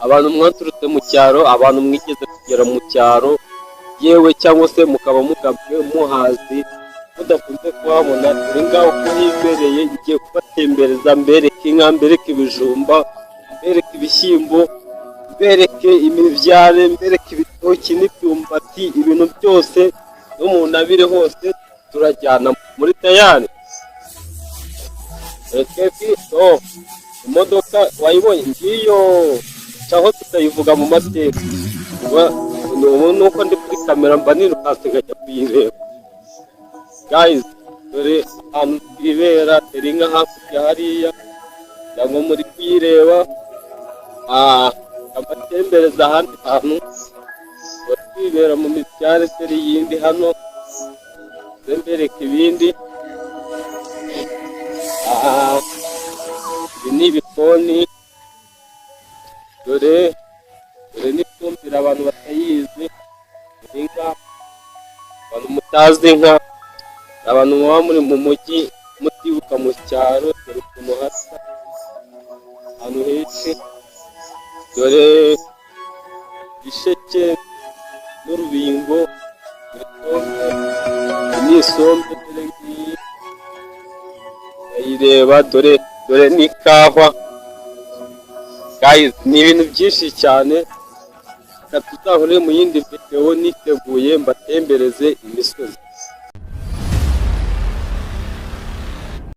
Abantu mwaturutse mu cyaro, abantu mwigeze kugera mu cyaro, yewe cyangwa se mukaba mugabwe muhazi mudakunze kuhabona, dore ngaho ko hibereye. Ngiye kubatembereza, mbereke inka, mbereke ibijumba, mbereke ibishyimbo, mbereke imibyare, mbereke ibitoki n'imyumbati, ibintu byose no mu ntabire hose turajyana. Muri tayari? Twebwe, oh, imodoka wayibonye ngiyo, caho tutayivuga mu mateka. Ubu nuko ndi kuri kamera, mba nirukanse nkajya kuyireba. Guys, dore ahantu twibera. Dore inka hakurya hariya, cyangwa muri kuyireba. Amatembereza ahandi hantu tuba twibera mu mibyare. Dore iyindi hano, mbereka ibindi. Ibi ni ibikoni. Dore n'ifumbire, abantu batayizi. Inka, abantu mutazi inka, abantu muba muri mu mujyi mutibuka mu cyaro, dore ukuntu hasa ahantu henshi. Dore ibisheke n'urubingo, isombe ni isombe, dore ngiyi ndayireba. Dore n'ikawa. Guys, ni ibintu byinshi cyane. Reka tuzahure mu yindi video niteguye, mbatembereze imisozi.